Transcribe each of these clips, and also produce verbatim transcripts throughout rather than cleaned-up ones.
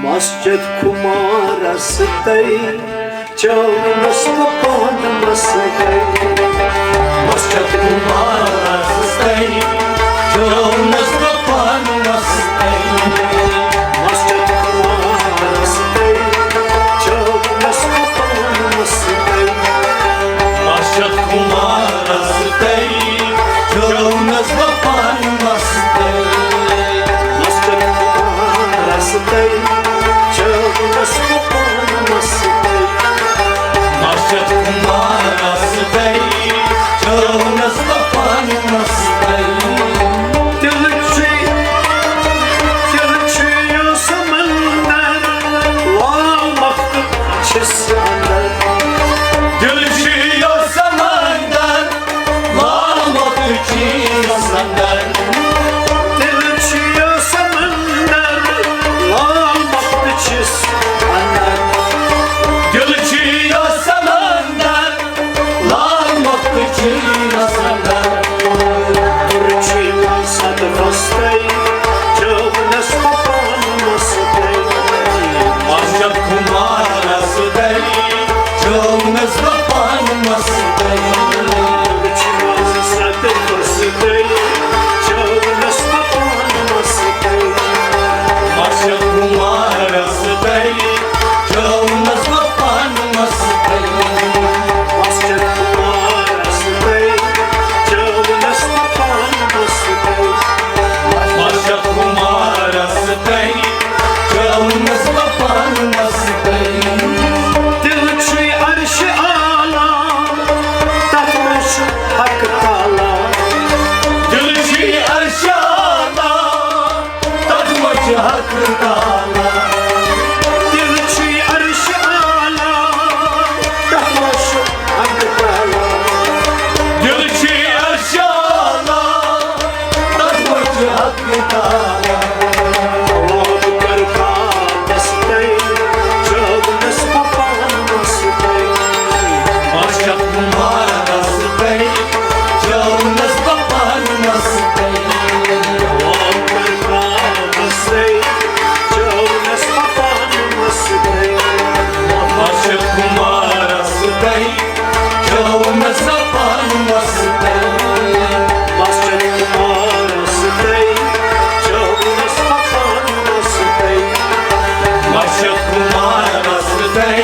مسجد کمارس تئی چونس بہ پانہ مستی۔ مسجد کمارس تئی چونس بہ پانہ مستی۔ مسجد کمارس تئی چونس بہ پانہ مستی۔ مسجد کمارس تئی چونس بہ پانہ مستی۔ مسجد کمارس تئی چونس بہ پانہ مستی۔ مسجد کمارس تئی چونس بہ پانہ مستی۔ دل چھ، دل چھ یو سمندر، لال مخت چھس اندر۔ دل چھ یو سمندر، لال مخت چھس اندر۔ دل چھ یو سمندر، لال مخت چھس اندر۔ دل چھ یو سمندر، لال مخت چھس اندر۔ تُر چھ یو صدفس تئی چونس بہ پانہ مستی۔ مسجد کمارس تئی چونس بہ پانہ مستی۔ تُر چھ یو صدفس تئی چونس بہ پانہ مستی۔ مسجد کمارس تئی چونس بہ پانہ مستی۔ مسجد کمارس تئی چونس بہ پانہ مستی۔ مسجد کمارس تئی چونس بہ پانہ مستی۔ دل چھ عرش اعلیٰ، تتھ منز چھ حق تعالیٰ۔ دل چھ عرش اعلیٰ، تتھ منز چھ حق تعالیٰ۔ دل چھ عرش اعلیٰ، تتھ منز چھ حق تعالیٰ۔ دل چھ عرش اعلیٰ، تتھ منز چھ حق تعالیٰ۔ ثواب کر کعبس تئی چونس بہ پانہ مستی۔ مسجد کمارس تئی چونس بہ پانہ مستی۔ ثواب کر کعبس تئی چونس بہ پانہ مستی۔ مسجد کمارس تئی چونس بہ پانہ مستی۔ مسجد کمارس تئی چونس بہ پانہ مستی۔ مسجد کمارس تئی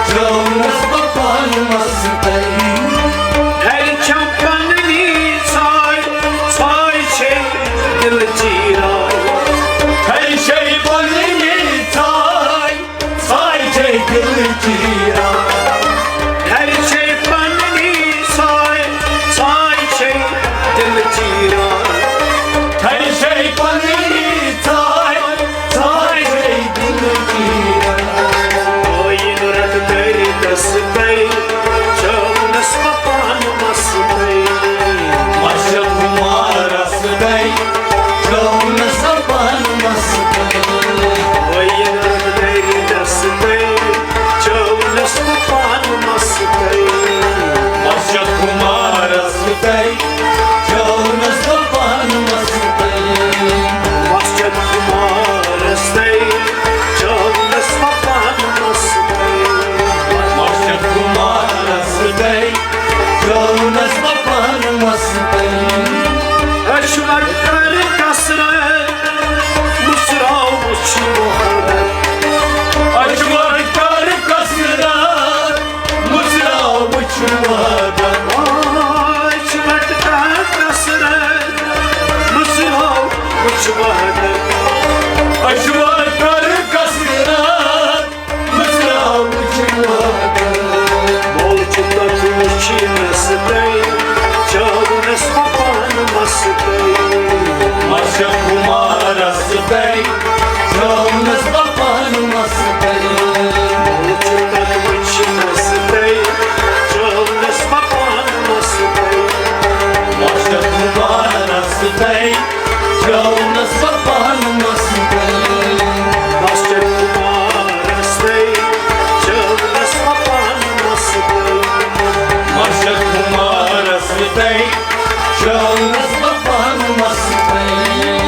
چونس بہ پانہ مستی۔ گھرِ چھم پننی ژھاے، ژھاے چھے دل چیران۔ گھرِ چھے پننی ژھاے، ژھاے چھے دل چیران۔ گھرِ چھے پننی ژھاے، ژھاے چھے دل چیران۔ گھرِ چھے پننی ژھاے، ژھاے چھے دل چیران۔ عٲیِن رٹ دٔرِتس تئی چونس بہ پانہ مستی۔ مسجد کمارس تئی چونس بہ پانہ مستی۔ عٲیِن رٹ دٔرِتس تئی چونس بہ پانہ مستی۔ مسجد کمارس تئی چونس بہ پانہ مستی۔ مسجد کمارس تئی چونس بہ پانہ مستی۔ مسجد کمارس تئی چونس بہ پانہ مستی۔ عشوت کر کثرت، مُژراو وُچھ وحدت۔ عشوت کر کثرت، مُژراو وُچھ وحدت۔ عشوت کر کثرت، مُژراو وُچھ وحدت۔ عشوت کر کثرت، مُژراو وُچھ وحدت۔ مول چھُ تتھ وُچھِنس تئی چونس بہ پانہ مستی۔ مسجد کمارس تئی چونس بہ پانہ مستی۔ مول چھُ تتھ وُچھِنس تئی چونس بہ پانہ مستی۔ مسجد کمارس تئی چونس بہ پانہ مستی۔ مسجد کمارس تئی چونس بہ پانہ مستی۔ مسجد کمارس تئی چونس بہ پانہ مستی۔